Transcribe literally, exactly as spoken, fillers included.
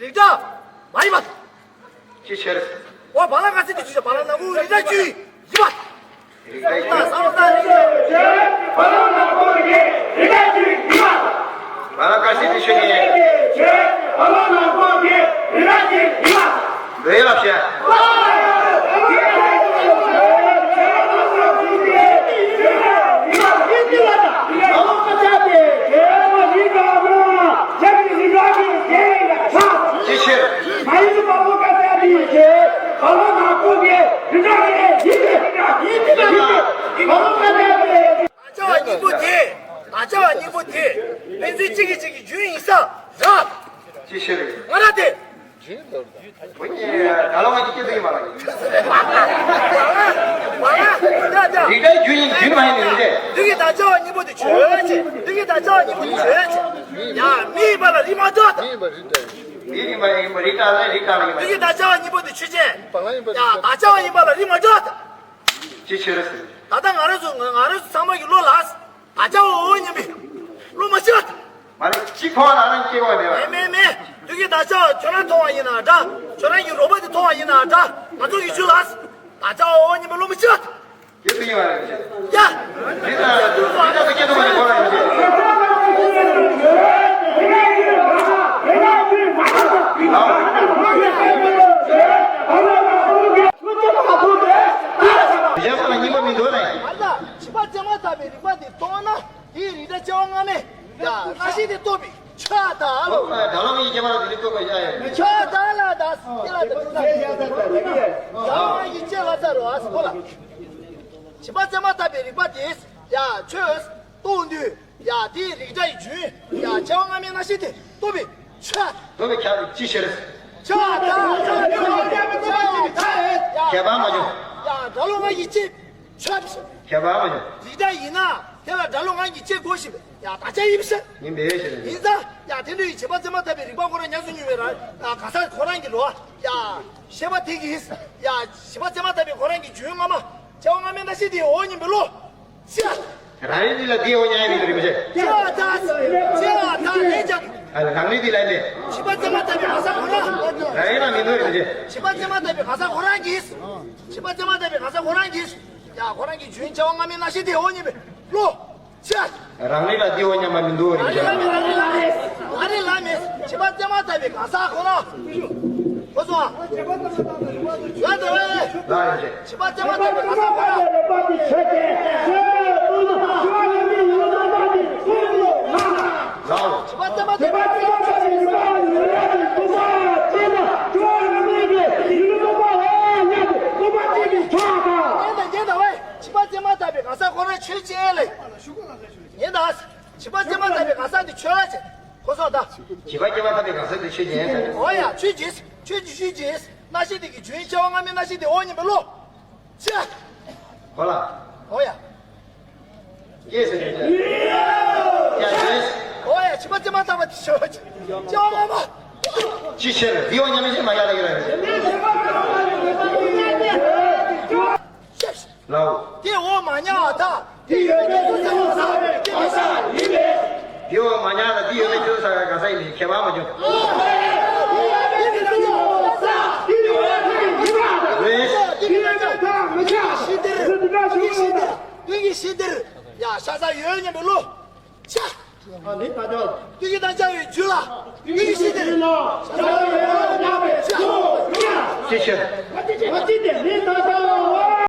རིགས་འདྲ་མ་ཡིན་པ། ཅི་ཕྱིར། འོ་བ་ལང་དཀར་སེར་དེ་ཆོས་ཅན། བ་ལང་ནག་པོ་རིགས་འདྲ་བཅུ་ཡིན་པ། རིགས་འདྲ་ད་བསམ་བློ་བཏང་། རིགས་འདྲ་བ་ལང་ནག་པོ་གི་རིགས་འདྲ་བཅུ་ཡིན་པ། བ་ལང་དཀར་སེར་དེ་ཆོས་ཅན། བ་ལང་ནག་པོ་གི་རིགས་འདྲ་བཅུ་ཡིན་པ། འདོད་ཡག་བཤད། ཅི་ཕྱིར། ད་ལྟ་བ་གཉིས་པོ་དེ། ད་ལྟ་བ་གཉིས་པོ་དེ། ཕན་ཚུན་གཅིག་གིས་གཅིག་གི་རྒྱུན་ཡིན་ས་རེད། ཅི་ཕྱིར། ང་ར་དེ། ད་ལོ་ང་ཅིག་སྐྱེ་དུས་ཡིན་པ་ལ་ཡིན། རིགས་འདྲའི་རྒྱུ་ཡིན། རྒྱུ་མ་ཡིན་ནི་རེད། དུས་ཀྱི་དག་བྱ་བ་གཉིས་པོ་དེ་ཆོས་ཅན། དུས་ཀྱི་དག་བྱ་བ་གཉིས་པོ་དེ་ཆོས་ཅན། ཡ་མི་ཡིན་པ་ལ་རིགས་མ་འགྲོ་དང་། མི་ཡིན་པ་ཡིན་པ་རིགས་འདྲ་ལ་རིགས་འདྲ་ལ་ཡིན་པ། དུས་ཀྱི་དག་བྱ་བ་གཉིས་པོ་དེ་ཆོས་ཅན། ཡ་དག་བྱ་བ་ཡིན་པ་ལ་རིགས་མ་འགྲོ་དང་། ཅི་ཕྱིར་ཟེར། ད་ལྟ་ང་རང་ཚོ་ང་རང་ཚོ་ཚང་མ་གི་བློ་ལ། དག་བྱ་བ་འོ་མཉམ་པའི་བློ་མ་ཤི་བ་དང་། མ་རེད། གཅིག་མཐོང་བ་ལ་རང་སྐྱེ་བ་མེད་པ། མེད་མེད་མེད། དུས་ཀྱི་དག་བྱ་བ་ཁྱོད་རང་མཐོང་བ་ཡིན་ན་འདྲ། ཁྱོད་རང་གི་རོགས་པ་དེ་མཐོང་བ་ཡིན་ན་འདྲ། ང་ཚོ་གི་རྒྱུད་ལ། དག་བྱ་བ་འོ་མཉམ་པའི་བློ་མ་ཤི་བ་དང་། སྐྱེ་ཐུབ་ཡོད་རེད། ཡ། འདི་ལྟར་འདི་ལྟར་སྐྱེ་ཐུབ་པ་ནི་ཁོ་རང་ཡིན་གྱི། གཞན་ལ་སྙིང་པོ་མི་འདུག་རེད། བྱིས་པ་བཙས་མ་ཐག་པའི་རིག་པ་འདི་སྟོང་ན། དེའི་རིགས་འདྲ་བྱ་བ་སྔ་མས། ཡ། སྔ་ཕྱི་དེ་རྟོགས་པའི་ཆ་དང་ལོ། ད་ལོ་ངའི་སྐྱེ་བ་ལ་དེ་རིགས་རྟོགས་པའི་ཆ་ཡ། ཆ་དང་ལ་དང་སྐྱེ་ལ་དང་། ད་ལོ་ངའི་སྐྱེ་ལ་ཚ་རུ་ཨ་སི་ཁོ་ལ། བྱིས་པ་བཙས་མ་ཐག་པའི་རིག་པ་དེས། ཡ། ཆོས་རྟོགས་དུས། ཡ། དེའི་རིགས་འདྲ་ཡི་རྒྱུན། ཡ། བྱ་བ་སྔ་མའི་སྔ་ཕྱི་དེ་རྟོགས་པའི་ཆ། རྟོགས་པའི་ཆ་ཅི་ཕྱིར། ཆ་དང་ཆ་དང་ཆ་དང་ཡ། ཁྱད་པར་མ་བྱུང་། ཡ། ད་ལོ་ངའི་སྐྱེ། ཁྱད་པར་མ་བྱུང་། རིགས་འདྲ་ཡིན་ན་དེ་ལ་སྒྲ་ལོ་ང་གཉིས་སྐྱེ་དགོས་ཤིག་ཡ། དག་བྱ་ཡིན་ཟེར། ཡིན་པས་ཤེས། ཡིན་ཙང་ཡ། དེ་འདྲ་ཡི་བྱིས་པ་བཙས་མ་ཐག་པའི་རིག་པ་ཁོ་རང་ཉམས་སུ་མྱོང་བའི་ར། ཡ། ག་ས་ཁོ་རང་གི་ལོ། ཡ། ཤེས་པ་དེ་གིས། ཡ། བྱིས་པ་བཙས་མ་ཐག་པའི་ཁོ་རང་གི་རྒྱུན་སྔ་མ། བྱ་བ་སྔ་མའི་སྔ་ཕྱི་དེ་འོ་མཉམ་པའི་བློ། ཤེས། རང་ཉིད་འདི་ལ་འདི་འོ་མཉམ་ཡིན་རིགས་མི་ཤེས། བྱ་བ་དག་བྱ་བ་དག་ལས་ཀྱང་། ཨ། རང་ཉིད་འདི་ལ་ཡིན་པས། བྱིས་པ་བཙས་མ་ཐག་པའི་ག་ས་ཁོ་རང་། རང་ཉིད་ལ་མི་འདུག་རིགས་མི་ཤེས། བྱིས་པ་བཙས་མ་ཐག་པའི་ག་ས་ཁོ་རང་གིས། བྱིས་པ་བཙས་མ་ཐག་པའི་ག་ས་ཁོ་རང་གིས། ཡ། ཁོ་རང་གི་རྒྱུན་བྱ་བ་སྔ་མའི་སྔ་ཕྱི་དེ་འོ་མཉམ་པའི་བློ། ཆ། རང་རིག་ལ་འདི་འོ་མཉམ་པ་མི་འདུག་རིགས་མི་ཤེས། རང་རིག་ལ་མེད། རང་རིག་ལ་མེད། བྱིས་པ་བཙས་མ་ཐག་པའི་ག་ས་ཁོ་ན། གོ་སོང་ཨ། ཡ་འདི་བས། ལ་ཡོད་ཅེས། བྱིས་པ་བཙས་མ་ཐག་པའི་ག་ས་ཁོ་ན། ལའོ། བྱིས་པ་བཙས་མ་ཐག་པའི། ཉན་དང་ཉན་དང་བས། བྱིས་པ་བཙས་མ་ཐག་པའི་ག་ས་ཁོ་ན་ཆོས་ཅན་ལས། ཡིན་ད། བྱིས་པ་བཙས་མ་ཐག་པའི་ག་ས་འདི་ཆོས་ཅན། གོ་སོང་ད། བྱིས་པ་བཙས་མ་ཐག་པའི་ག་ས་འདི་ཆོས་ཅན། འོ་ཡ། ཆོས་ཅན། ཆོས་ཅན་ཆོས་ཅན། སྔ་ཕྱི་དེ་གི་རྒྱུན་བྱ་བ་སྔ་མའི་སྔ་ཕྱི་དེ་འོ་མཉམ་པའི་བློ། ཆ། གོ་ལ། འོ་ཡ། ཡེ་ཟེར་ནས། ཡ་ཡེ། འོ་ཡ། བྱིས་པ་བཙས་མ་ཐག་པ་དེ་ཆོས་ཅན། བྱ་བ་སྔ་མ། ཅི་ཕྱིར། འདི་འོ་མཉམ་མི་ཤེས་མ་ཡ་ལ་ཡོད་ར། ལའོ། དེ་འོ་མ་ཉམས་པ་དང་། དེ་ཡོད་མེད་ཚོད་བསགས་ག་ས་སྐྱེ་མི་ཤེས། དེ་འོ་མ་ཉམས་ལ་དེ་ཡོད་མེད་ཚོད་བསགས་ག་ས་ཡིན་པའི་ཁྱད་པར་མ་བྱུང་། དེ་ཡོད་མེད་ཚོད་བསགས། དེ་ཡོད་མེད་ཚོད་བསགས། ཤི་དེར། ཤི་དེར། དུས་ཀྱི་ཤི་དེར། ཡ། ཤ་ས་ཡོད་སྙམ་པའི་བློ། ཆ། ཨ་ནི་ད་ལྟ། དུས་ཀྱི་དང་བྱ་བའི་རྒྱུད་ལ། དུས་ཀྱི་ཤི་དེར། ཤ་ས་ཡོད་སྙམ་པའི་བློ། ཆ། ཅི་ཕྱིར།